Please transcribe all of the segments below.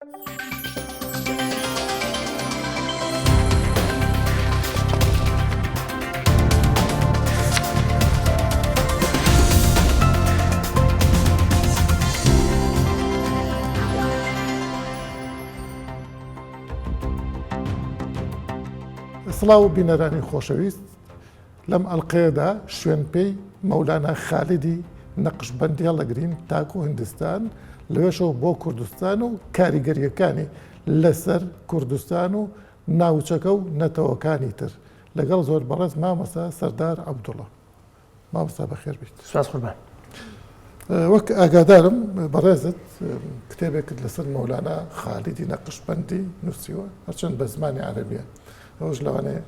سڵاو بینەرانی خۆشەویست لەم ئەڵلقەیەدا شوێن پێی مەولانا خالیدی نەقشبەندی هەڵەگرین تاکو هندستان لەوێشەوە بۆ کوردستان و کاریگەریەکانی لەسەر کوردستان و ناوچەکە و نەتەوەکانی تر لەگەڵ زۆر بەڕێز مامۆستا سەردار عەبدوڵا. مامۆستا بەخێر بیت. سپاس قوربان. وەک ئاگادارم بەڕێزت کتێبێکت لەسەر مەولانا خالیدی نەقشبەندی نووسیوە هەرچەند بە زمانی عەرەبیە ئەوەش لەوانەیە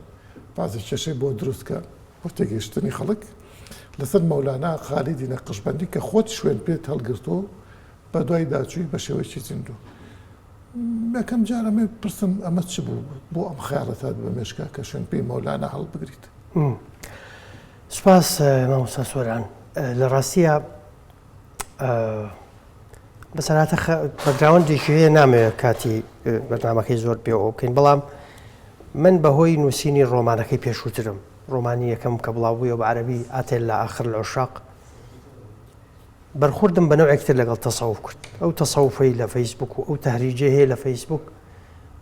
بازی کێشەی بۆ دروست کە بۆ تێگەیشتنی خەڵک لەسەر مەولانا خالیدی نەقشبەندی کە خۆت شوێن پێت هەڵگرتووە و بە دوای داچووی بە شێوەیەکی زیندوو. یەکەم جار ئەمە پرسم ئەمە چ بوو بۆ ئەم خەیاڵەت هات بە مێشکا کە شوێن پێی مەولانا هەڵبگریت؟ سوپاس مامۆستا سۆران لە ڕاستیە بەسەراتە بەگراوەندێکی هەیە نامەوێت کاتی بەرنمەکەی زۆر پێوە بکەین بەڵام من بەهۆی نووسینی ڕۆمانەکەی پێشووترم ڕۆمانی یەکەم کە بڵاو بوویەوە بە عەرەبی ئاتێلا آخر العشاق بەرخوردم بە نەوعێک تر لەگەڵ تەسەوف کرد ئەو تەسەوفەی لە فەیسبوک و ئەو تەهریجەی هەیە لە فەیسبوک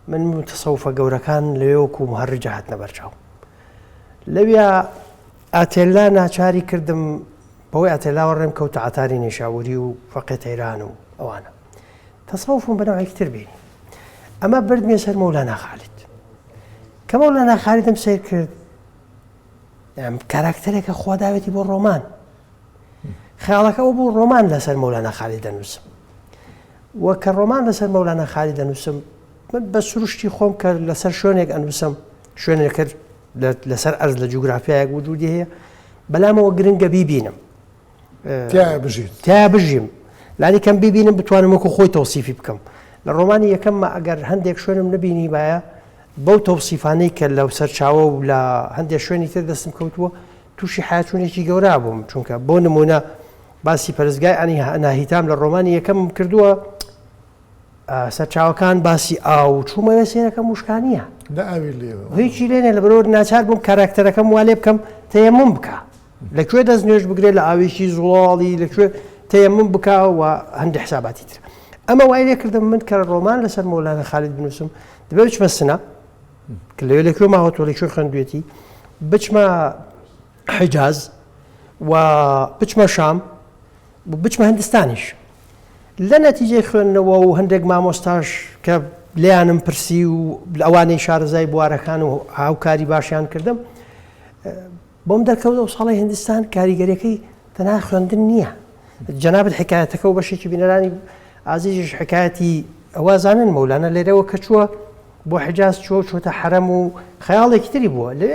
من تەسەوفە گەورەکان لەوێ وەکو مهەرجە هاتنە بەرچاو لەویا ئاتێلا ناچاری کردم بەوەی ئاتێلاوە ڕێم کەوتە عەتاری نیشابوری و فەقێ تەیران و ئەوانە تەسەوفم بە نەوعێک تر بینی ئەمە بردمیە سەر مەولانا خالید کە مەولانا خالیدم سەیر کرد کاراکتەرێکە خوا داوێتی بۆ ڕۆمان خەیاڵەکە ئەو بوو ڕۆمان لەسەر مەولانا خالید دەنووسم و کە ڕۆمان لەسەر مەولانا خالید دەنووسم من بە سروشتی خۆم کە لەسەر شوێنێک ئەنووسم شوێنێکرد لەسەر ئەرز لە جوگرافیایەک وجودی هەیە بەلامەوە گرنگە بیبینم تیا بژیت تیا بژیم لانی کەم بیبینم بتوانم وەکو خۆی تەوسیفی بکەم لە ڕۆمانی یەکەممە ئەگەر هەندێک شوێنم نبینی باە بەو تەوسیفانەی کە لەو سەرچاوە و لە هەندێک شوێنی تر دەستم کەوتووە تووشی حەیاچوونێکی گەورە بووم چونکە بۆ نموونە باسی پەرستگای ئەناهیتام لە ڕۆمانی یەکەمم کردووە سەرچاوەکان باسی ئاو چوومە وێ سێرەکەم وشکانیە لە ئاوی لێوە هیچی لێنێ لە بەرەوە ناچار بووم کاراکتەرەکەم وا لێ بکەم تەیەموم بکە لە کوێ دەست نوێژ بگرێ لە ئاوێکی زوڵاڵی لە کوێ تەیەموم بکە و هەندێک حساباتی تر ئەمە وای لێ کردم من کە ڕۆمان لەسەر مەولانا خالید بنووسم دەبێ بچمە سنە کە لەوێ لە کوێ ماوەتەوە لە کوێ خوێندوێتی بچمە حیجاز و بچمە شام و بچمە هندستانیش لە نەتیجەی خوێندنەوە و هەندێک مامۆستاش کە لیانم پرسی و ئەوانەی شارەزای بوارەکان و هاوکاری باشیان کردم بۆم دەرکەوت ئەو ساڵی هندستان کاریگەریەکەی تەنها خوێندن نییە جەنابت حکایەتەکە و بەشێکی بینەرانی ئازیزیش حکایەتی ئەوە زانن مەولانا لێرەوە کە چووە بۆ حجاز چووە چۆتە حەرەم و خەیاڵێکی تری بووە لێ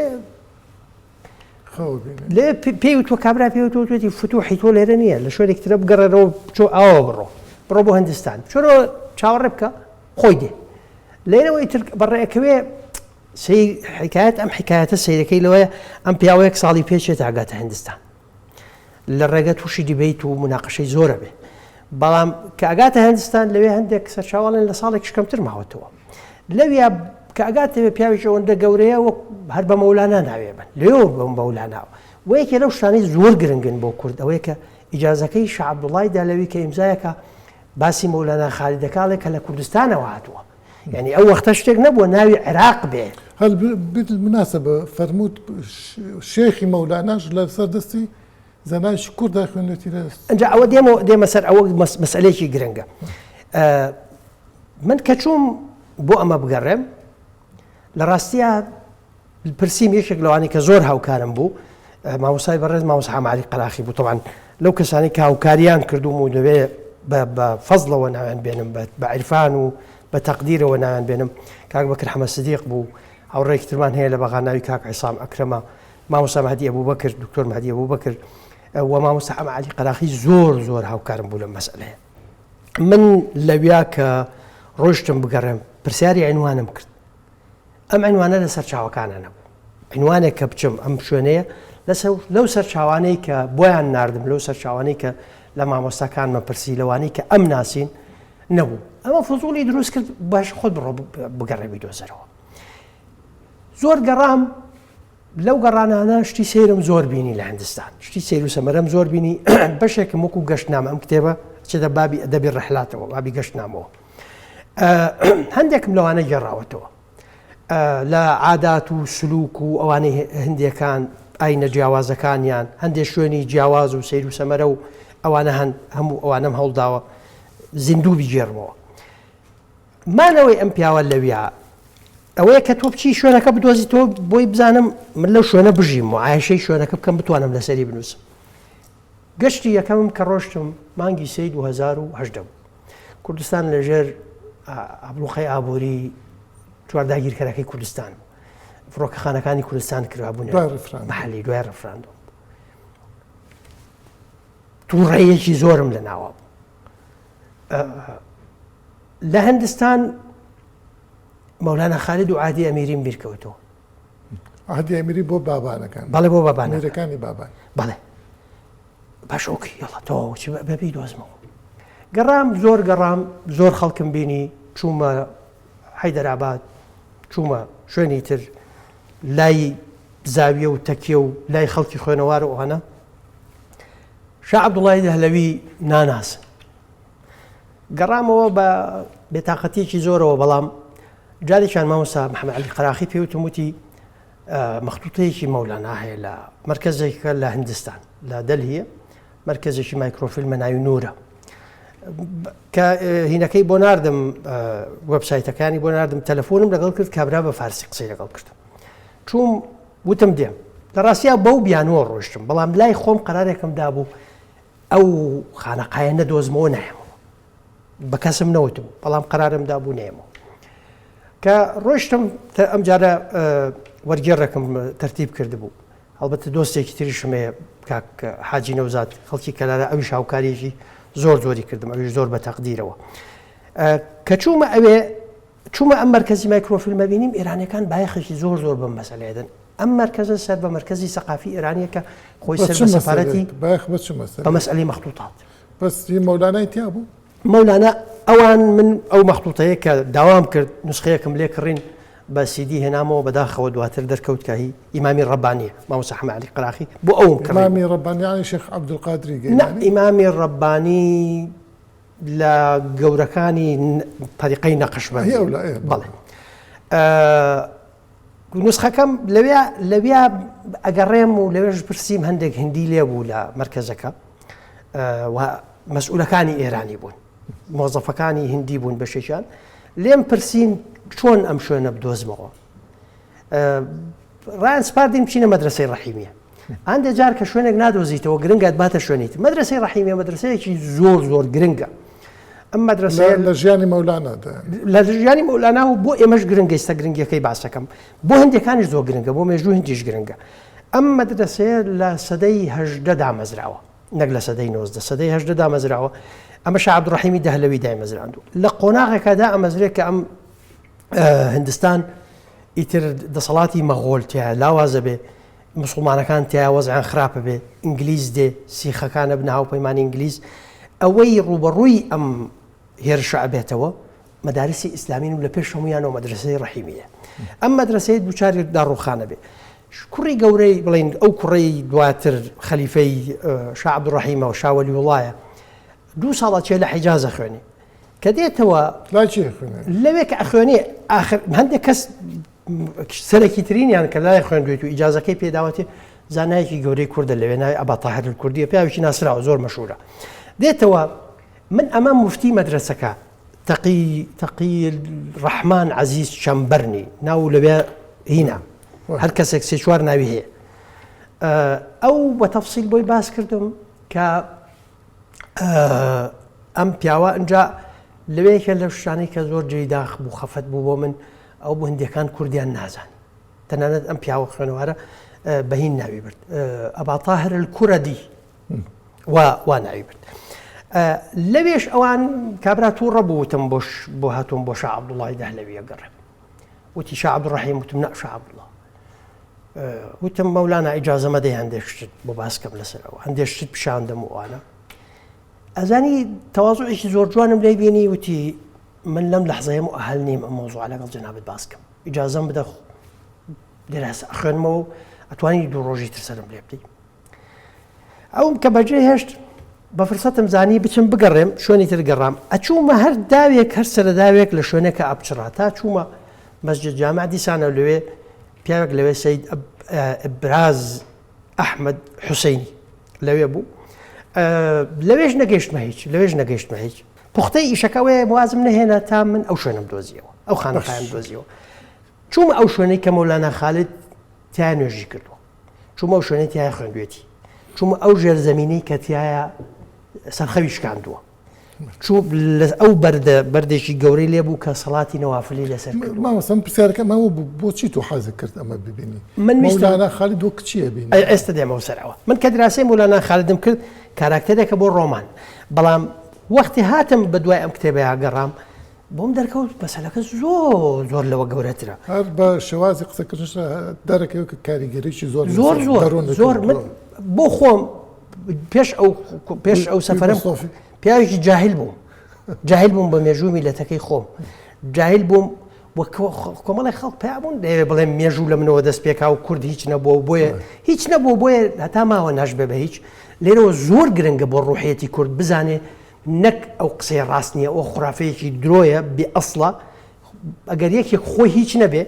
لێ پێی وتوە کابرا پێی وتوە توێتی فتوحی تۆ لێرە نییە لە شوێنێک ترە بگەڕێرەوە بچۆ ئاوە بڕۆ بڕۆ بۆ هندستان چۆرەوە چاوەڕێ بکە خۆی دێ لێرەوەی تر بەڕێکەوێ سەیر حکایەت ئەم حکایەتە سەیرەکەی لەوەیە ئەم پیاوەیەک ساڵی پێچێت ئاگاتە هندستان لە ڕێگە تووشی debate و مناقشەی زۆرە بێ بەڵام کە ئەگاتە هندستان لەوێ هەندێک سەرچاوەڵێن لە ساڵێکیش کەمتر ماوەتەوە لەویا کە ئەگاتەوێ پیاوێکی ئەوەندە گەورەیە وەک هەر بە مەولانا ناوێ بن لەوێوە بە مەولاناوە و یەکێ لەو شتانەی زۆر گرنگن بۆ کورد ئەوەیە کە ئیجازەکەی شا عەبدوڵای دالەوی کە ئیمزایەکە باسی مەولانا خالید دەکاڵێ کە لە کوردستانەوە هاتووە یعنی ئەو وەختە شتێک نەبووە ناوی عێراق بێ. هەل بالمناسبە فەرمووت شێخی مەولاناش لەسەر دەستی زانایەکی کوردا خوێندێتی لە ئەنجا ئەوە دێمەوە دێمە سەر ئەوە مەسئلەیەکی گرنگە من کە چووم بۆ ئەمە بگەڕێم لە ڕاستیە پرسیم یەکێک لەوانەی کە زۆر هاوکارم بوو مامۆستای بەڕێز مامۆستا حەمە عەلی قەراخی بوو تەبعەن لەو کەسانی کە هاوکاریان کردوم و دەبێ بە فەزڵەوە ناویان بێنم بە عیرفان و بە تەقدیرەوە ناویان بێنم کاک بەکر حەمە سدیق بوو هاوڕێکی ترمان هەیە لە بەغا ناوی کاک عیسام ئەکرەمە مامۆستا مەهدی ئەبوبەکر دکتۆر مەهدی ئەبوبەکر و مامۆستا حەمە عەلی قەراخی زۆر زۆر هاوکارم بوو لەم مەسئلەیە من لەویا کە ڕۆشتم بگەڕێم پرسیاری عینوانم کرد ئەم عینوانە لە سەرچاوەکانە نەبوو عینوانێک کە بچم ئەم شوێنەیە لەسەر لەو سەرچاوانەی کە بۆیان ناردم لەو سەرچاوانەی کە لە مامۆستاکانمە پرسی لەوانەی کە ئەم ناسین نەبوو. ئەمە فزوڵی دروست کرد باش خۆت بڕۆ بگەڕێ بیدۆزەرەوە. زۆر گەڕام لەو گەڕانانە شتی سەیرم زۆر بینی لە هندستان شتی سەیر و سەمەرەم زۆر بینی بەشێکم وەکو گەشتنامە ئەم کتێبە چێتە بابی ئەدەبی ڕەحلاتەوە بابی گەشتنامەوە هەندێکم لەوانە گێڕاوەتەوە لە عادات و سلوک و ئەوانەی هندیەکان ئاینە جیاوازەکانیان هەندێک شوێنی جیاواز و سەیر و سەمەرە و ئەوانە هەن هەموو ئەوانەم هەوڵداوە زیندوو بیگێڕمەوە مانەوەی ئەم پیاوە لەویا ئەوەیە کە تۆ بچی شوێنەکە بدۆزیتەوە بۆی بزانم من لەو شوێنە بژیم و عایشەی شوێنەکە بکەم بتوانم لەسەری بنووسم گەشتی یەکەمم کە ڕۆشتم مانگی سێی 2010 بوو کوردستان لەژێر ئابلوقەی ئابووری چوار داگیرکەرەکەی کوردستان بوو فڕۆکەخانەکانی کوردستان کرابوون محلی دوای ڕفراندۆم تووڕەیەکی زۆرم لە ناوە بوو لە هندستان مەولانا خالد و عادی ئەمیریم بیرکەوتەوە. عادی ئەمیری بۆ بابانەکان. بەڵێ بۆ بابانەکان. میرەکانی بابان. بەڵێ. باش ئۆکی یەڵا تەواو چی بەبی دۆزمەوە. گەڕام زۆر گەڕام زۆر خەڵکم بینی چوومە حەیدەرئاباد چوومە شوێنی تر لای زاویە و تەکیە و لای خەڵکی خوێنەوار و ئەوانە شا عەبدوڵای دەهلەوی ناناسن گەڕامەوە بە بێتاقەتیەکی زۆرەوە بەڵام جارێکیان مامۆستا محەممەد عەلی قەراخی پێوتم وتی مەختوتەیەکی مەولانا هەیە لە مەرکەزێکە لە هندستان لە دەلهیە مەرکەزێکی مایکرۆفیلمە ناوی نورە کە هینەکەی بۆ ناردم وەبسایتەکانی بۆ ناردم تەلەفۆنم لەگەڵ کرد کابرا بە فارسی قسەی لەگەڵ کردم چوم وتم دێم لە ڕاستیا بەو بیانووە ڕۆشتم بەڵام لای خۆم قرارێکم دابوو ئەو خانەقایە نەدۆزمەوە نایەمەوە بە کەسم نەوتبوو بەڵام قەرارم دابوو نێمەوە کە ڕۆشتم ئەم جارە وەرگێڕێکم تەرتیب کردبوو هەڵبەتە دۆستێکی تریشم هەیە کاک حاجی نەوزاد خەڵکی کەلارە ئەویش هاوکاریەکی زۆر زۆری کردم ئەویش زۆر بە تەقدیرەوە کە چوومە ئەوێ چوومە ئەم مەرکەزی مایکرۆفیلمە بینیم ئێرانیەکان بایەخێکی زۆر زۆر بەم مەسەلەیە دەن. ئەم مەرکەزە سەر بە مەرکەزی سەقافی ئێرانیە کە خۆی بە سەر چ بە مەسەلەیەک؟ سەفارەتی بایەخ بە چ بە مەسەلەیەک؟ مەسئەلەی مەختوتات. بەس هی مەولانای تیا بوو؟ مەولانا ئەوان من ئەو مەختوتەیە کە داوام کرد نوسخەیەکم لێ کڕین بە سیدی هێنامەوە بەداخەوە دواتر دەرکەوت کە هی ئیمامی ڕەبانیە مامۆستا حەمە عەلی قەراخی بۆ ئەوم کڕی بوو. ئیمامی ڕەبانی یانی شێخ عەبدولقادری نا گەیلانی؟ ئیمامی ڕەبانی لە گەورەکانی تەریقەی نەقشبەندی بەڵێ نوسخەکەم لەوێ لەویا ئەگەڕێم و لەوێش پرسییم هەندێک هندی لێ بوو لە مرکزەکە و مەسئولەکانی ئێرانی بوون مۆزەفەکانی هندی بوون بەشێکیان لێم پرسین چۆن ئەم شوێنە بدۆزمەوە ڕایان سپاردین بچینە مەدرسەی ڕەحیمیە هەندێک جار کە شوێنێک نادۆزیتەوە گرنگە باتە شوێنیت مەدرسەی ڕەحیمیە مەدرسەیەکی زۆر زۆر گرنگە ئەم مەدرسەیە لە ژیانی مەولانادا لە ژیانی مەولانا و بۆ ئێمەش گرنگە ئێستا گرنگیەکەی باسەکەم بۆ هەندێکانیش زۆر گرنگە بۆ مێژوو هندیش گرنگە ئەم مەدرسەیە لە سەدەی هەژدە دامەزراوە نەک لە سەدەی نۆزدە سەدەی هەژدە دامەزراوە ئەمە شا عەبدوڕەحیمی دەهلەوی دایمەزراندوو لە قۆناغێکدا ئەمەزرێت کە ئەم هندستان ئیتر دەسەڵاتی مەغۆل تیا لاوازە بێ مسوڵمانەکان تیا وەزعیان خراپە بێ ئینگلیز دێ سیخەکان ئەبنە هاوپەیمانی ئینگلیز ئەوەی ڕووبەڕووی ئەم هێرشە ئەبێتەوە مەدارسی ئیسلامین و لە پێش هەمویانەوە مەدرسەی ڕەحیمیە ئەم مەدرسەیە دووچاری داڕوخانە بێ کوڕی گەورەی بڵین ئەو کوڕەی دواتر خەلیفەی شا عەبدوڕەحیمەوە شا وەلیوڵایە دوو ساڵە چێ لە حیجازە خوێنێ کە دێتەوە لای چی ئەخوێنێ؟ لەوێ کە ئەخوێنێ ئاخر هەندێک کەس سەرەکی ترینیان کە لای خوێندوێت و ئیجازەکەی پێداوەتێ زانایەکی گەورەی کوردە لەوێ ناوی ئەبا تاهر الکوردیە پیاوێکی ناسراوە زۆر مەشهورە دێتەوە من ئەمە مفتی مەدرەسەکە تەقی تەقی ڕەحمان عەزیز چەمبەرنی ناو لەوێ هینا هەر کەسێک سێ چوار ناوی هەیە ئەو بە تەفسیل بۆی باس کردم کە ئەم پیاوە ئەجا لەوێ یەکێ لەو شتانەی کە زۆر جێی داخ بوو خەفەت بوو بۆ من ئەو بوو هندیەکان کوردیان نازانی تەنانەت ئەم پیاوە خوێنەوارە بەهین ناوی برد ئەبا تاهر الکوردی وا وا ناوی برد لەوێش ئەوان کابرا تووڕە بوو وتم بۆش بۆ هاتووم بۆ شا عەبدوڵای دەهلەویە گەڕێم وتی شا عەبدوڕەحیم وتم نا شا عەبدوڵا وتم مەولانا ئیجازە مەدەی هەندێک شتت بۆ باس کەم لەسەر ئەوە هەندێک شتت پیشاندەم و ئەوانە ئەزانی تەوازعێکی زۆر جوانم لێ بینی وتی. من لەم لەحزەیە موئەهەل نیم ئەم مەوزوعە لەگەڵ جەنابت باس کەم ئیجازەم بدە دراسە ئەخوێنمەوە و ئەتوانی دوو ڕۆژی تر سەرم لێ بدەی ئەوم کە بەجێ هێشت بە فرسەتم زانی بچم بگەڕێم شوێنی تر گەڕام ئەچوومە هەر داوێک هەر سەرەداوێک لە شوێنێکە ئەپچڕا تا چوومە مەسجد جامع دیسانە لەوێ پیاوێک لەوێ سید ئبراز ئەحمد حوسینی لەوێ بوو لەوێش نەگەیشتمە هیچ لەوێش نەگەیشتمە هیچ پوختەی ئیشەکە ئەوەیە وازم نەهێنا تا من ئەو شوێنم دۆزیەوە ئەو خانەقایەم دۆزیەوە چوومە ئەو شوێنەی کە مەولانا خالد تیا نوێژی کردووە چوومە ئەو شوێنەی تیا خوێندوێتی چوومە ئەو ژێرزەمینەی کە تایە سەرخەوی شکاندووە چوو لە ئەو بەردە بەردێکی گەورەی لێ بوو کە سەڵاتی نەوافلی لەسەر کردووە. مامۆستا من پرسیارەکەم ئەوە بوو بۆچی تۆ حەزت کرد ئەمە ببینی؟ من ویستم مەولانا خالد وەک چی ئەبینی؟ ئەی ئێستا دێمەوە سەر ئەوە. من کە دراسەی مەولانا خالدم کرد کاراکتەرێکە بۆ ڕۆمان بەڵام وەختی هاتم بە دوای ئەم کتێبەیا گەڕام بۆم دەرکەوت مەسەلەکە زۆر زۆر لەوە گەورەترە. هەر بە شێوازی قسەکردنش دەرەکەوێت کە کاریگەریی زۆر زۆر زۆر زۆر من بۆ خۆم پێش ئەو پێش ئەو سەفەرم پیاوێکی جاهل بووم جاهل بووم بە مێژوو میلەتەکەی خۆم جاهل بووم کۆمەڵی خەڵک پیا بوون دەیەوێ بڵێ مێژوو لە منەوە دەست پێکا و کورد هیچ نەبووە و بۆیە هیچ نەبوو بۆیە هەتا ماوە ناشبێ بە هیچ لێرەوە زۆر گرنگە بۆ ڕوحیەتی کورد بزانێ نەک ئەو قسەیە ڕاست نییە ئەو خورافەیەکی درۆیە بێ ئەسڵە ئەگەر یەکێک خۆی هیچ نەبێ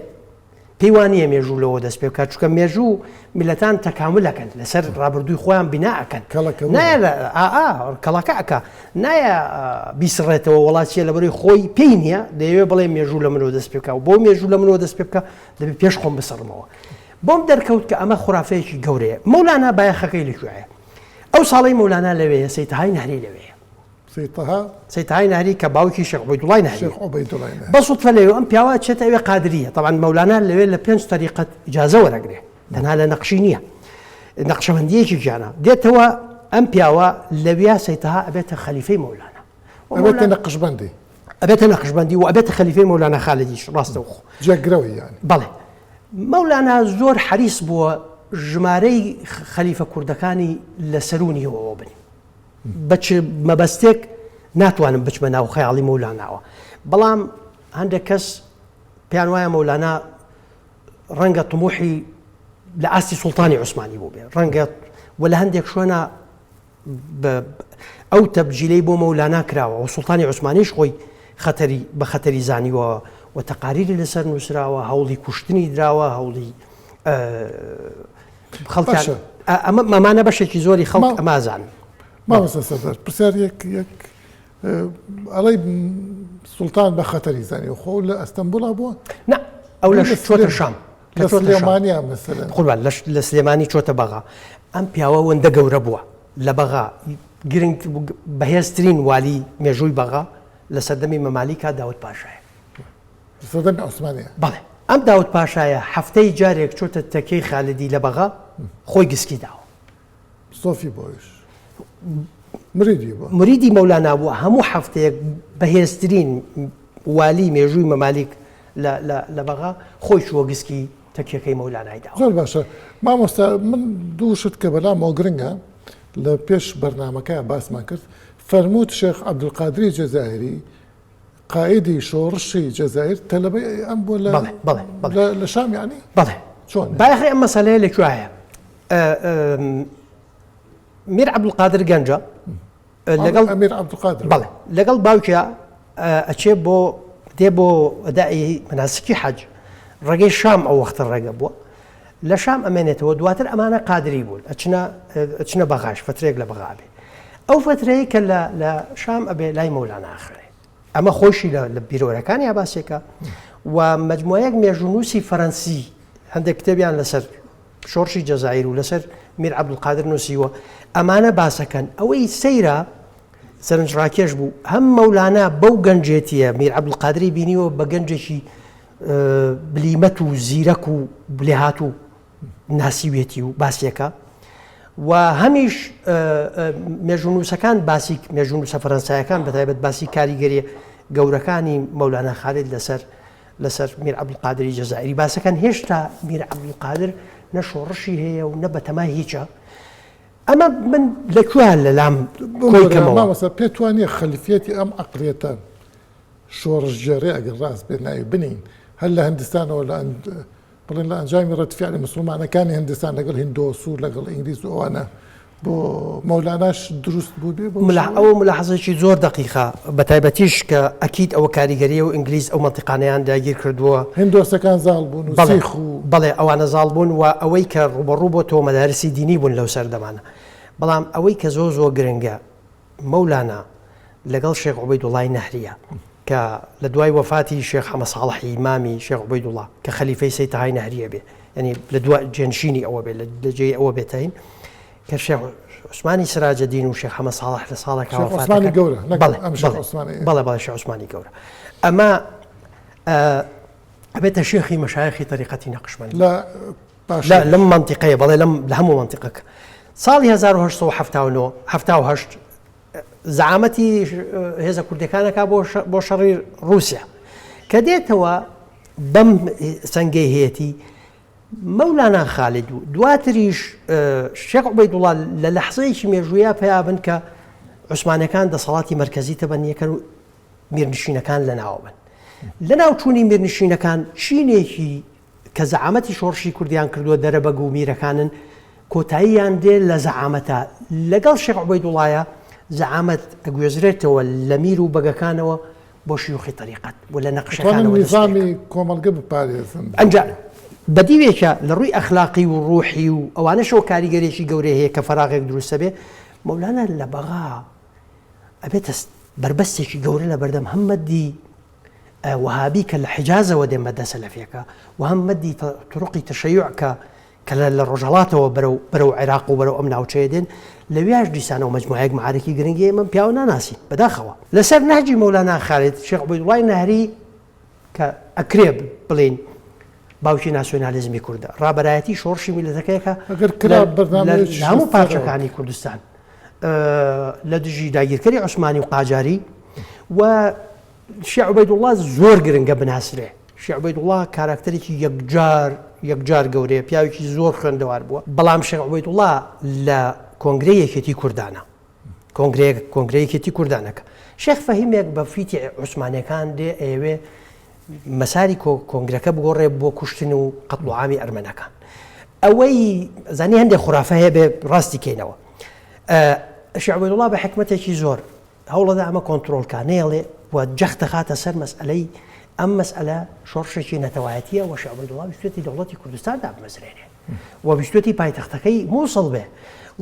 پێی وا نییە مێژوو لەوە دەست پێ بکات چونکە مێژوو میلەتان تەکامل ئەکەن لەسەر ڕابردووی خۆیان بینا ئەکەن کەڵەکە نایە ئا کەڵەکە ئەکا نایە بیسڕێتەوە وڵات چیە لەبەرەی خۆی پێی نییە دەیەوێ بڵێ مێژوو لە منەوە دەست پێ بکا و بۆ مێژوو لە منەوە دەست پێ بکا دەبێ پێش خۆم بسڕمەوە بۆم دەرکەوت کە ئەمە خورافەیەکی گەورەیە مەولانا بایەخەکەی لەکوێیە ئەو ساڵەی مەولانا لەوێیە سەید تەهای نەهری لەوێیە سەید تەها سەید تەهای نەهری کە باوکی شێخ عوبەیدوڵای نەهری شێخ عوبەیدوڵای نەهری بە سوتفە لەوێ ئەم پیاوە ئەچێتە ئەوێ قادریە تەبعەن مەولانا لەوێ لە پێنج تەریقەت ئیجازە وەرەگرێ تەنها لە نەقشی نییە نەقشەبەندیەکی گیانە دێتەوە ئەم پیاوە لەویا سەید تەها ئەبێتە خەلیفەی مەولانا ئەبێتە نەقشبەندی ئەبێتە نەقشبەندی و ئەبێتە خەلیفەی مەولانا خالدیش ڕاستەوخۆ جێگرەوەی یانی بەڵێ مەولانا زۆر حەریس بووە ژمارەی خەلیفە کوردەکانی لە سەروونیەوە بن بە چ مەبەستێک ناتوانم بچمە ناو خەیاڵی مەولاناوە بەڵام هەندێک کەس پێیان وایە مەولانا ڕەنگە طموحی لە ئاستی سوڵتانی عوسمانی بوو بێ ڕەنگە و لە هەندێک شوێنە ئەو تەبجیلەی بۆ مەولانا کراوە و سوڵتانی عوسمانیش خۆی خەتەری بە خەتەری زانیوە و تەقاریری لەسەر نووسراوە هەوڵی کوشتنی دراوە هەوڵی خەڵکان ئەمە مامانە بەشێکی زۆری خەڵک ئەمازان. مامۆستا سەردار پرسیار یەک یەک ئەڵێی سوڵتان بە خەتەری زانیوە خۆ لە ئەستەنبوڵا بووە؟ نا ئەو لە چۆتە شام لە سلێمانیا مەسەلەن قوربان لە سلێمانی چۆتە بەغا ئەم پیاوە وەندە گەورە بووە لە بەغا گرنگ بەهێزترین والی مێژووی بەغا لە سەردەمی مەمالیکا داود پاشایە سەردەمی عوسمانیە. بەڵێ ئەم داود پاشایە هەفتەی جارێک چۆتە تەکیەی خالدی لە بەغا خۆی گسکی داوە. سۆفی بۆیش مریدی بووە. مریدی مەولانا بووە هەموو هەفتەیەک بەهێزترین والی مێژووی مەمالیک لە لە لە بەغا خۆی چووە گسکی تەکیەکەی مەولانای داوە. زۆر باشە مامۆستا من دوو شت کە بەلامەوە گرنگە لە پێش بەرنامەکە باسمان کرد فەرمووت شێخ عەبدولقادری جەزائیری قائیدی شۆڕشی جەزائیر تەلەبەی ئەم بووە لە بەڵێ بەڵێ بەڵێ لە شام یانی بەڵێ چۆن بایەخی ئەم مەسەلەیە لە کوێیە میر عەبدولقادر گەنجە لەگەڵ ئەمیر عەبدولقادر بەڵێ لەگەڵ باوکیا ئەچێ بۆ دێ بۆ ئەدای مەناسکی حەج ڕێگەی شام ئەو وەختە ڕێگە بووە لە شام ئەمێنێتەوە دواتر ئەمانە قادری بوون ئەچنە ئەچنە بەغاش فترێک لە بەغا بێ ئەو فترەیە کە لە لە شام ئەبێ لای مەولانا ئەخوێنێ ئەمە خۆشی لە لە بیرۆرەکانی باسێکە و مجموعەیەک مێژوونووسی فەرەنسی هەندێک کتێبیان لەسەر شۆڕشی جەزائیر و لەسەر میر عەبدولقادر نووسیوە ئەمانە باسەکەن ئەوەی سەیرە سەرنجڕاکێش بوو هەم مەولانا بەو گەنجێتیە میر عەبدولقادری بینیوە بە گەنجێکی بلیمەت و زیرەک و لێهاتوو ناسیوێتی و باسیەکە و هەمیش مێژوونووسەکان باسی مێژوونووسە فەرەنسایەکان بەتایبەت باسی کاریگەری گەورەکانی مەولانا خالد لەسەر لەسەر میر عەبدولقادری جەزائیری باسەکەن هێشتا میر عەبدولقادر نە شۆڕشی هەیە و نە بەتەمای هیچە ئەمە من لە کوێ لەلام کۆی کەمەوە مامۆستا پێت وانییە خەلفیەتی ئەم عەقڵیەتە. شۆڕشگێڕی ئەگەر ڕاست بێت ناوی بنین هەر لە هندستانەوە لە بڵێن لە ئەنجامی ڕەدفیعلی موسڵمانەکانی هندستان لەگەڵ هندۆس و لەگەڵ ئینگلیز و ئەوانە بۆ مەولاناش دروست بوو بێ ئەوە ملاحەزەیەکی زۆر دەقیقە بە تایبەتیش کە ئەکید ئەوە کاریگەریە و ئینگلیز ئەو مەنتیقانەیان داگیر کردووە. هندۆسەکان زاڵ بوون و سیخ و. بەڵێ ئەوانە زاڵ بوون و ئەوەی کە ڕووبەڕوو بۆتەوە مەدارسی دینی بوون لەو سەردەمانە. بەڵام ئەوەی کە زۆر زۆر گرنگە مەولانا لەگەڵ شێخ عوبەیدوڵای نەهریە کە لە دوای وەفاتی شێخ حەمە ساڵحی مامی شێخ عوبەیدوڵا کە خەلیفەی سەی تەهای نەهریە بێ یعنی لە دوا جێنشینی ئەوە بێ لە جێی ئەوە بێتین کە شێخ عوسمانی سراجەدین و شێخ حەمە ساڵح لە ساڵێکا شێخ عوسمانی گەورە نەک ئەم شێخ عوسمانی بەڵێ بەڵێ شێخ عوسمانی گەورە ئەمە ئەبێتە شێخی مەشایخی تەریقەتی نەقشبەندی لە لا لەم مەنتیقەیە بەڵێ لەم لە هەموو مەنتیقەکە ساڵی 1879 78 زەعامەتی هێزە کوردەکانەکە بۆ بۆ شەڕی رووسیا کە دێتەوە بەم سنگەی هەیەتی مەولانا خالد و دواتریش شێخ عوبەیدوڵا لە لەحزەیەکی مێژوویە پیا بن کە عوسمانەکان دەسەڵاتی مەرکەزی تەبەنیەکەن و میرنشینەکان لەناوە بن لەناوچوونی میرنشینەکان چینێکی کە زەعامەتی شۆڕشی کوردیان کردووە دەرەبەگ و میرەکانن کۆتاییان دێ لە زەعامەتە لەگەڵ شێخ عوبەیدوڵایە زەعامەت ئەگوێزرێتەوە لە میر و بەگەکانەوە بۆ شیوخی تەریقەت و لە نەقشەکانەوە دەست پێ نیزامی کۆمەڵگە بپارێزن. ئەنجا بە دیوێکە لە ڕووی ئەخلاقی و ڕوحی و ئەوانەشەوە کاریگەرێکی گەورەی هەیە کە فەراغێک دروست ئەبێ مەولانا لە بەغا ئەبێتە بەربەستێکی گەورە لە بەردەم هەم مەدی وەهابی کە لە حیجازەوە دێن مەدە سەلەفیەکە و هەم مەدی طرقی تشیع کە کە لە ڕۆژهەڵاتەوە بەرەو بەرەو عێراق و بەرەو ئەم ناوچەیە دێن لەویاش دیسانەوە مەجموعەیەک مەعارکی گرنگی ئێمە پیاوە ناناسین بەداخەوە لەسەر نەهجی مەولانا خالد شێخ عوبەیدوڵای نەهری کە ئەکرێ بڵێین باوکی ناسیۆنالیزمی کوردە ڕابەرایەتی شۆڕشی میللەتەکەیەکە ئەگەر کرا بەرنامەیەکی لە هەموو پارچەکانی کوردستان لە دژی داگیرکەری عوسمانی و قاجاری و شێخ عوبەیدوڵڵا زۆر گرنگە بناسرێ. شێخ عوبەیدوڵڵا کاراکتەرێکی یەکجار یەکجار گەورەیە، پیاوێکی زۆر خوێندەوار بووە، بەڵام شێخ عوبەیدوڵڵا لە کۆنگرەی یەکێتی کوردانە، کۆنگرەیەک کۆنگرەی یەکێتی کوردانەکە، شێخ فەهیمێک بە فیتی عوسمانیەکان دێ ئەیەوێ مەساری کۆنگرەکە بگۆڕێ بۆ کوشتن و قەتڵ و عامی ئەرمەنەکان. ئەوەی زانی هەندێک خورافە هەیە بێ ڕاستی کەینەوە. شێخ عوبەیدوڵڵا بە حیکمەتێکی زۆر هەوڵەدا ئەمە کۆنترۆڵ کا نەیەڵێ و جەخت دەخاتە سەر مەسئەلەی ئەم مەسئەلە شۆڕشێکی نەتەوایەتیە و شێخ عوبەیدوڵا ویستویەتی دەوڵەتی کوردستان دابمەزرێنێ و ویستویەتی پایتەختەکەی مووسڵ بێ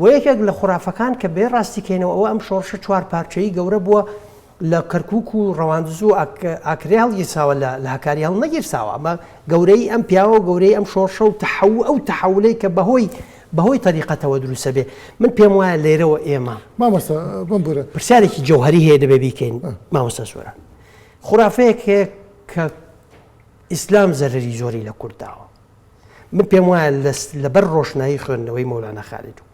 و یەکێک لە خورافەکان کە بێ ڕاستی کەینەوە ئەوە ئەم شۆڕشە چوار پارچەیی گەورە بووە لە کەرکوک و ڕەواندز و ئاکرێ هەڵگیرساوە لە هەکاری هەڵنەگیرساوە ئەمە گەورەی ئەم پیاوە و گەورەی ئەم شۆڕشە و تەحەو ئەو تەحەولەی کە بەهۆی بەهۆی تەریقەتەوە دروستە بێ من پێم وایە لێرەوە ئێمە. مامۆستا بمبورە. پرسیارێکی جەوهەری هەیە دەبێ بیکەین مامۆستا سۆران. خورافەیەک هەیە کە ئیسلام زەرەری زۆری لە کورد داوە. من پێم وایە لەبەر ڕۆشنایی خوێندنەوەی مەولانا خالید و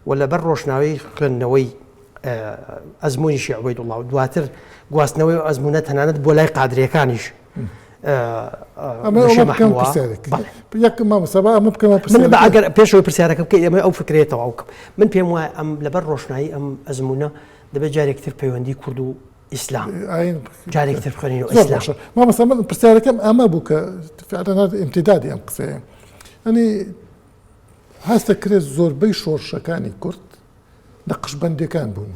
و لەبەر ڕۆشناوی خوێندنەوەی ئەزموونی شێخ عوبەیدوڵڵا و دواتر گواستنەوەی ئەو ئەزموونە تەنانەت بۆ لای قادرییەکانیش ئەگەر پێشەوەی پرسیارەکە بکەی ئەمە ئەو فکرەیە تەواو بکەم من پێم وایە ئەم لەبەر ڕۆشنایی ئەم ئەزموونە دەبێت جارێکتر پەیوەندی کورد و ئیسلام جارێکتر بخوێنین و ئیسلام مامۆستا من پرسیارەکەم ئەمە بوو کە فعلا ئیمتیدادی ئەم قسەیە ئەنی هەستە کرێت زۆربەی شۆڕشەکانی کورد نەقشبەندیەکان بوون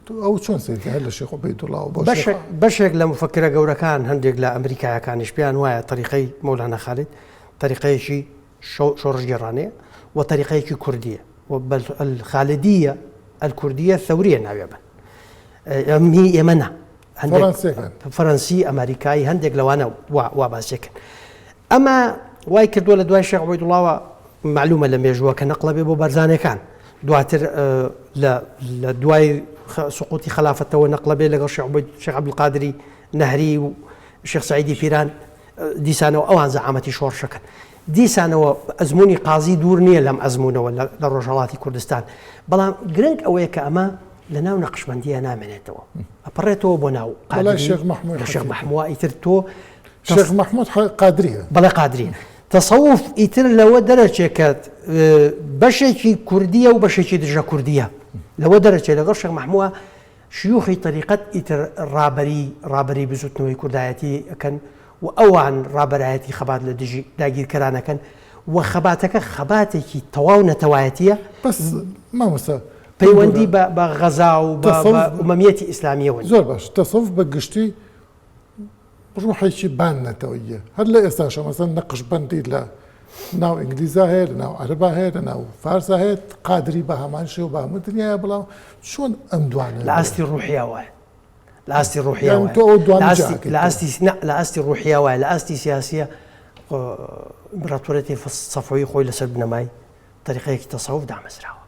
تۆ ئەو چۆن سەیر دەکەی هەر لە شێخ عوبەیدوڵڵاوە بۆ شێخ بەشێک بەشێک لە موفەکرە گەورەکان هەندێک لە ئەمریکایەکانیش پێیان وایە تەریقەی مەولانا خالید تەریقەیەکی شۆڕشگێڕانەیە و تەریقەیەکی کوردییە و بە الخالدیە الکردیە الثوریە ناوێ بن هی ئێمە نا فەرەنسیەکان فەرەنسی ئەمریکایی هەندێک لەوانە وا وا باسێکن ئەمە وای کردووە لە دوای شێخ عوبەیدوڵڵاوە مەعلومە لە مێژووە کە نەقڵە بێ بۆ بەرزانەکان دواتر لە دوای سقوتی خەلافەتەوە نەقڵە بێ لەگەڵ شێخ عەبدولقادری نەهری و شێخ سعیدی پیران دیسانەوە ئەوان زەعامەتی شۆڕشەکەن دیسانەوە ئەزمموی قازی دوور نییە لەم ئەزمونەوە لە ڕۆژهڵاتی کوردستان بەڵام گرنگ ئەوەیە کە ئەمە لە ناو نەقشبەندیە نامێنێتەوە ئەپەڕێتەوە بۆ ناو شێخ محموە ئیتر تۆ شێخ مەحمود قادریە. بەڵێ قادریە. تەسەوف ئیتر لەوە دەرەچێ کە بەشێکی کوردیە و بەشێکی دژە کوردیە. لەوە دەرەچێ لەگەڵ شێخ مەحموە. شیوخی تەریقەت ئیتر ڕابەری ڕابەری بزوتنەوەی کوردایەتی ئەکەن و ئەوان ڕابەرایەتی خەبات لە دژی داگیرکەران ئەکەن و خەباتەکە خەباتێکی تەواو نەتەوایەتیە. بەس مامۆستا پەیوەندی بە بە غەزا و بە ئومەمیەتی ئیسلامیەوە نیە. زۆر باش تەسەوف بە گشتی ڕوحێکی بان نەتەوەییە هەر لە ئێستاشە مەسەن نەقشبەندی لە ناو ئینگلیزا هەیە لە ناو عەرەبا هەیە لە ناو فارسا هەیە قادری بە هەمان شێوە بە هەموو دنیایا بڵاو چۆن ئەم دوانە لە ئاستی ڕوحیا وایە لە ئاستی ڕوحیا وایە تۆ ئەو دوانە لە ئاستی لە ئاستی ڕوحیا وایە لە ئاستی سیاسیە ئیمپراتۆریەتی سەفەوی خۆی لەسەر بنەمای تەریقەیەکی تەسەوف دامەزراوە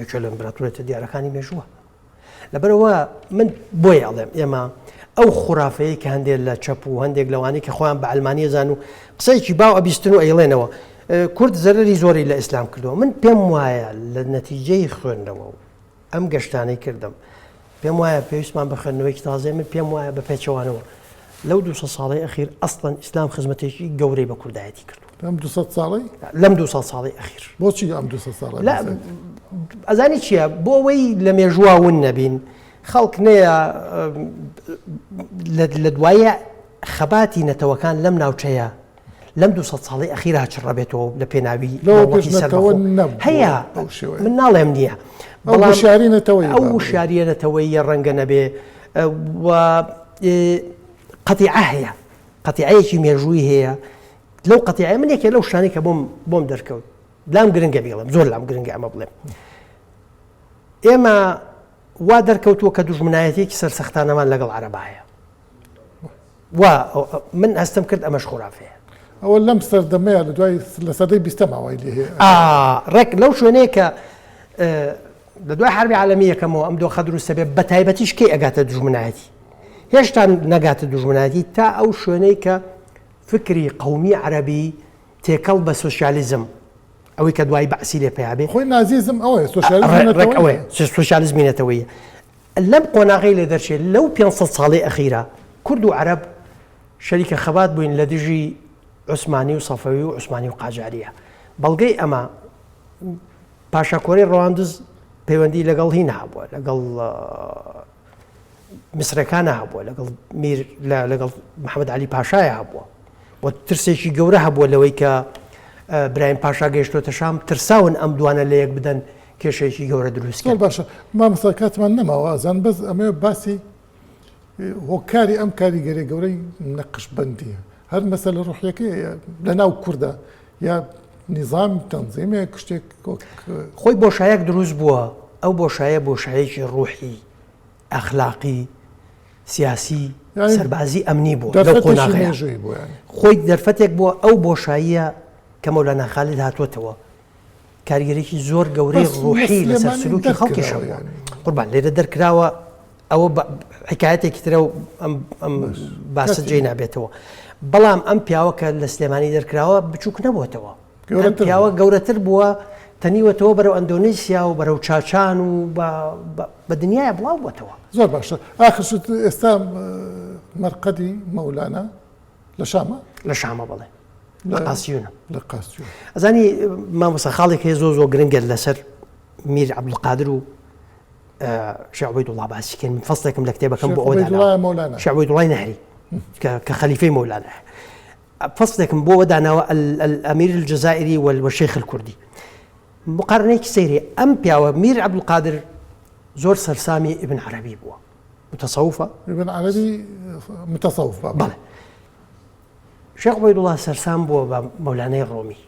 یەکێ لە ئیمپراتۆریەتە دیارەکانی مێژووە لەبەرئەوە من بۆیە ئەڵێم ئێمە ئەو خورافەیە کە هەندێک لە چەپ و هەندێک لەوانەی کە خۆیان بە عەلمانی ئەزان و قسەیەکی باو ئەبیستن و ئەیڵێنەوە کورد زەرەری زۆری لە ئیسلام کردووە من پێم وایە لە نەتیجەی خوێندنەوە و ئەم گەشتانەی کردم پێم وایە پێویستمان بە خوێندنەوەیەکی تازەیە من پێم وایە بە پێچەوانەوە لەو 200 ساڵەی ئەخیر ئەسڵەن ئیسلام خزمەتێکی گەورەی بە کوردایەتی کردو لەم 200 ساڵەی؟ لەم 200 ساڵەی ئەخیر. بۆچی ئەم 200 ساڵە؟ لا ئەزانی چییە بۆ ئەوەی لە مێژووا ون نەبین خەڵک نەیە لە دوایە خەباتی نەتەوەکان لەم ناوچەیە لەم 200 ساڵی ئەخیرا چڕەبێتەوە لە پێناوی دەوڵەتی سەربەخۆ هەیە من ناڵێم نییە بەڵام وشیاری نەتەوەیی ئەو وشیاریە نەتەوەییە ڕەنگە نەبێ و قەتیعە هەیە قەتیعەیەکی مێژووی هەیە لەو قەتیعە من یەکێ لەو شتانەی کە بۆم بۆم دەرکەوت لام گرنگە بیڵێم زۆر لام گرنگە ئەمە بڵێم ئێمە وا دەرکەوتووە کە دوژمنایەتێکی سەرسەختانەمان لەگەڵ عەرەبا هەیە و من هەستم کرد ئەمەش خورافەیە. ئەوە لەم سەردەمەیە لە دوای لە سەدەی بیستەم ئاوای لێ هەیە. ئا ڕێک لەو شوێنەیە کە لە دوای حەربی عالەمی یەکەمەوە ئەم دۆخە دروستە بێ بە تایبەتیش کەی ئەگاتە دوژمنایەتی هێشتا نەگاتە دوژمنایەتی تا ئەو شوێنەی کە فکری قەومی عەرەبی تێکەڵ بە سۆسیالیزم ئەوەی کە دوای بەعسی لێ پەیا بێ خۆی نازیزم ئەوەیە سۆسیالیزمی ڕێک ئەوەیە سۆسیالیزمی نەتەوەیە لەم قۆناغەی لێ دەرچێت لەو 500 ساڵەی ئەخیرا کورد و عەرەب شەریکە خەبات بووین لە دژی عوسمانی و سەفەوی و عوسمانی و قاجاریە بەڵگەی ئەمە پاشا کۆرەی ڕەواندز پەیوەندی لەگەڵ هینا هەبووە لەگەڵ میسرەکانە هەبووە لەگەڵ میر لەگەڵ محەممەد علی پاشایە هەبووە و ترسێکی گەورە هەبووە لەوەی کە برایم پاشا گەیشتۆتە شام ترساون ئەم دوانە لە یەک بدەن کێشەیەکی گەورە دروست زۆر باشە مامۆستا کاتمان نەماوە ئازان بەس ئەمەوێ باسی هۆکاری ئەم کاریگەری گەورەی نەقشبەندیە هەر مەسەلە ڕوحیەکەی لە ناو کوردە یا نیزام تەنزیمێک شتێک خۆی بۆشایەک دروست بووە ئەو بۆشایە بۆشایەکی ڕوحی ئەخلاقی سیاسی سەربازی ئەمنی بوو لەو قۆناغەیە خۆی دەرفەتێک بووە ئەو بۆشاییە کە مەولانا خالید هاتووەتەوە کاریگەرێکی زۆر گەورەی ڕوحی لەسەر سلوکی خەڵکیش هەبووە قوربان لێرە دەرکراوە ئەوە حکایەتێکی ترە و ئەم ئەم باسە جێی نابێتەوە بەڵام ئەم پیاوە کە لە سلێمانی دەرکراوە بچووک نەبووەتەوە پیاوە گەورەتر بووە تەنیوەتەوە بەرەو ئەندۆنیسیا و بەرەو چاچان و بە دنیاە بڵاو بووەتەوە زۆر باشە ئاخر شت ئێستا مەرقەدی مەولانا لە شامە لە شامە بەڵێ لە قاسیونە لە قاسیون ئەزانی مامۆستا خاڵێک هەیە زۆر زۆر گرنگە لەسەر میر عەبدولقادر و شێخ عوبەیدوڵڵا باسی کەین من فەسڵێکم لە کتێبەکەم بۆ ئەوە داناوە شێخ عوبەیدوڵڵای نەهری کە خەلیفەی مەولانایە فەسڵێکم بۆ ئەوە داناوە الامیر الجزائری والشیخ الکردی مقارنەیەکی سەیری ئەم پیاوە میر عەبدولقادر زۆر سەرسامی ئیبن عەرەبی بووە متصوفە ئیبن عەرەبی متصوف بەڵێ شێخ عوبەیدوڵڵا سەرسام بووە بە مەولانای ڕۆمی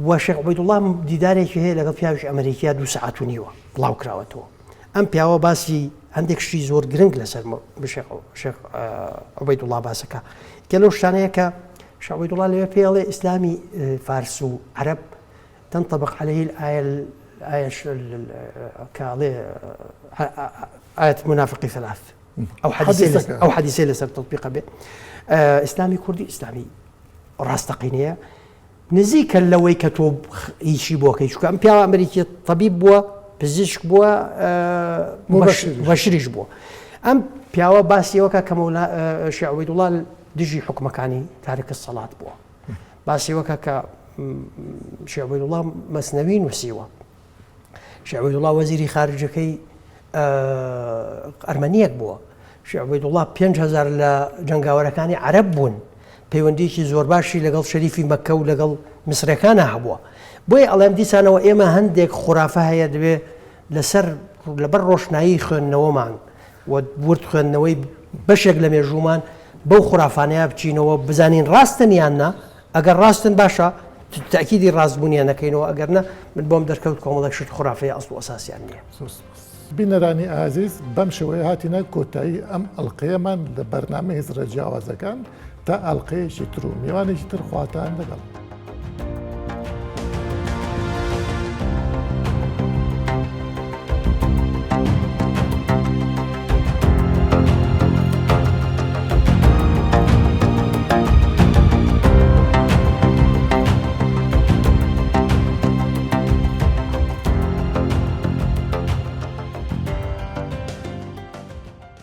و شێخ عوبەیدوڵڵا دیدارێکی هەیە لەگەڵ پیاوێکی ئەمریکیا دوو سەعات و نیوە بڵاو کراوەتەوە ئەم پیاوە باسی هەندێک شتی زۆر گرنگ لەسەر شێخ عوبەیدوڵڵا باسەکە کە لەو شتانەیە کە شێخ عوبەیدوڵڵا لەوێ پێڵێ ئیسلامی فارس و عەرەب تنطبق عليه الآية الآية کاڵێ آية منافقی ثلاث ئەو حەدیسەی ئەو حەدیسەی لەسەر تەطبیقە بێ ئیسلامی کوردی ئیسلامی ڕاستەقینەیە نزیکە لەوەی کە تۆ ئیشی بۆکەی چکە ئەم پیاوە ئەمریکی طبیب بووە پزیشک بووە مبەشریش بووە ئەم پیاوە باسیەوەکە کە مەولا شێعوبەیدوڵا دژی حکومەکانی تارک سەڵات بووە باسیەوەکە کە شێعوبەیدوڵا مەسنەوی نووسیوە شێعوبەیدوڵا وەزیری خارجەکەی. ئەرمەنیەک بووە. شێخ عوبەیدوڵڵا 5000 لە جەنگاوەرەکانی عەرەب بوون. پەیوەندیەکی زۆر باشی لەگەڵ شەریفی مەککە و لەگەڵ میسرەکانا هەبووە. بۆیە ئەڵێم دیسانەوە ئێمە هەندێک خورافە هەیە دەبێ لەسەر لەبەر ڕۆشنایی خوێندنەوەمان و ورد خوێندنەوەی بەشێک لە مێژوومان بەو خورافانەیە بچینەوە بزانین ڕاستن یان نا ئەگەر ڕاستن باشە تەئکیدی ڕاستبوونیان نەکەینەوە ئەگەر نا من بۆم دەرکەوت کۆمەڵێک شت خورافەیە ئەسڵ و ئەساسیان نییە. زۆر سوپاس. بینەرانی ئازیز بەم شێوەیە هاتینە کۆتایی ئەم ئەڵقەیەمان لە بەرنامەی هزرە جیاوازەکان تا ئەڵقەیەکی تر و میوانێکی تر خواتان لەگەڵ.